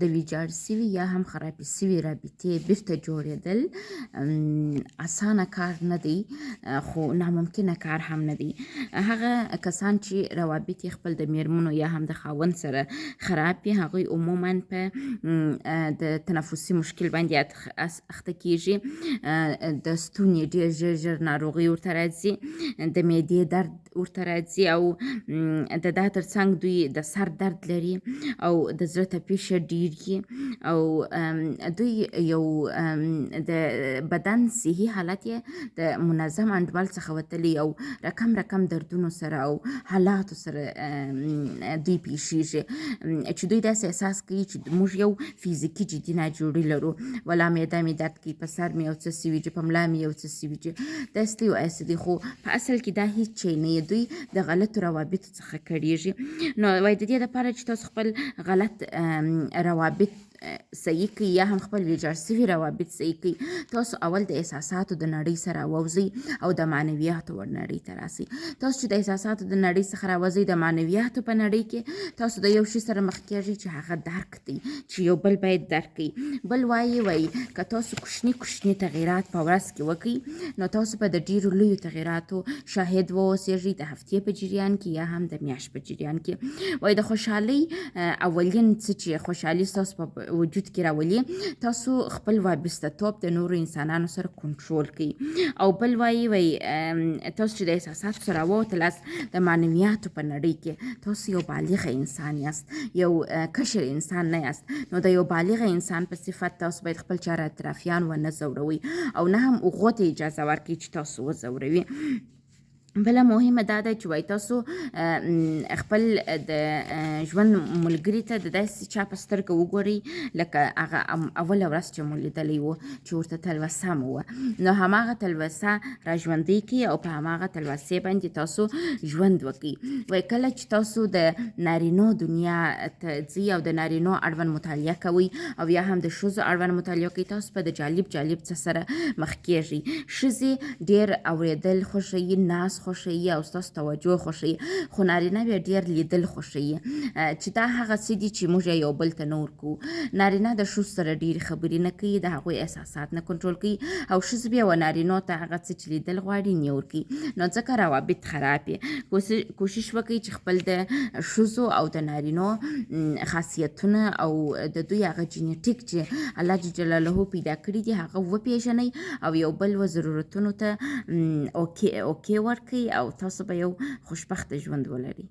د ویجاړ شوي یا هم خرابې شوي رابطې بیرته جوړېدل اسانه کار نه دی، خو ناممکنه کار هم نه دی. هغه کسان چې روابط یې خپل د میرمنو یا هم د خاوند سره خراب وي، هغوی عموما په د تنفسي مشکل باندې اخته کیږي، د ستوني ډېر ژر ژر ناروغي ورته راځي، د معدې درد ورته راځي، او د دا ترڅنګ دوی د سر درد لري او د زړه تپش ډېر وي، او دوی یو د بدن صحي حالت یې د منظم انډول څخه وتلی او رقم رقم دردونو سره او حالاتو سره دوی پیښیږي، چې دوی داسې احساس کوي چې موږ یو فزیکي جدي ناجوړي لرو، ولا معده مې درد کوي، په سر مې یو څه سوي، چې په ملا مې یو څه سوي، چې داسې دی او هسې دی، خو په اصل کې دا هیڅ شی نه، دوی د غلطو روابطو څخه کړیږي. نو وایي د دې لپاره چې تاسو خپل غلط روابط صحیح کړئ یا هم خپل ویجاړ سوي روابط صحیح کړئ، تاسو اول د احساساتو د نړۍ سره راووځئ او د معنویاتو ور نړۍ ته راسئ. تاسو چې د احساساتو د نړۍ څخه راوځئ، د معنویاتو په نړۍ کې تاسو د یو شي سره مخ کیږئ چې هغه درک دی، چې یو بل باید درک کړئ. بل وایي که تاسو کوچني کوچني تغیرات په ورځ کې وکړئ، نو تاسو به د ډیرو لویو تغیراتو شاهد واوسیږئ د هفتې په جریان کې یا هم د میاشت په جریان کې. وایي د خوشحالۍ اولین څه چې خوشحالي ستاسو په وجود کې راولي، تاسو خپل وابسته توب د نورو انسانانو سره کنټرول کړئ. او بل وایي تاسو چې د احساساتو سره راووتلاست د معنویاتو په نړۍ کې، تاسو یو بالغ انسان یاست، یو کشر انسان نه یاست. نو د یو بالغ انسان په صفت تاسو باید خپل چار اطرافیان ونه ځوروئ او نه هم هغو ته اجازه ورکړئ چې تاسو وځوروي. بله مهمه دا ده چې وایي تاسو خپل د ژوند ملګري ته د داسې چا په سترګه وګورئ لکه هغه اوله ورځ چې مو لیدلی و، چې ورته تلوسه مو وه، نو هماغه تلوسه را ژوندۍ کړئ او په هماغه تلوسې باندې تاسو ژوند وکړئ. وایي کله چې تاسو د نارینو دنیا ته ځئ او د نارینو اړوند مطالعه کوئ او یا هم د ښځو اړوند مطالعه کوئ، تاسو به د جالب جالب څه سره مخ کیږئ. ښځې ډېر اورېدل خوښوي، ناز خوښوي او ستاسو توجه خوښوي، خو نارینه بیا ډېر لیدل خوښوي، چې دا هغه څه دي چې موږ یې یو بل ته نه ورکوو. نارینه د ښځو سره ډېرې خبرې نه کوي، د هغوی احساسات نه کنټرول کوي، او ښځې بیا و نارینو ته هغه څه چې لیدل غواړي نه ورکوي، نو ځکه روابط خراب وي. کوشش وکړئ چې خپل د ښځو او د نارینو خاصیتونه او د دوی هغه جینیټیک چې الله جل جلاله پیدا کړي دي هغه وپېژنئ او یو بل و ضرورتونو ته اوکې ورکړئ او تاسو به یو خوشبخته ژوند ولرئ.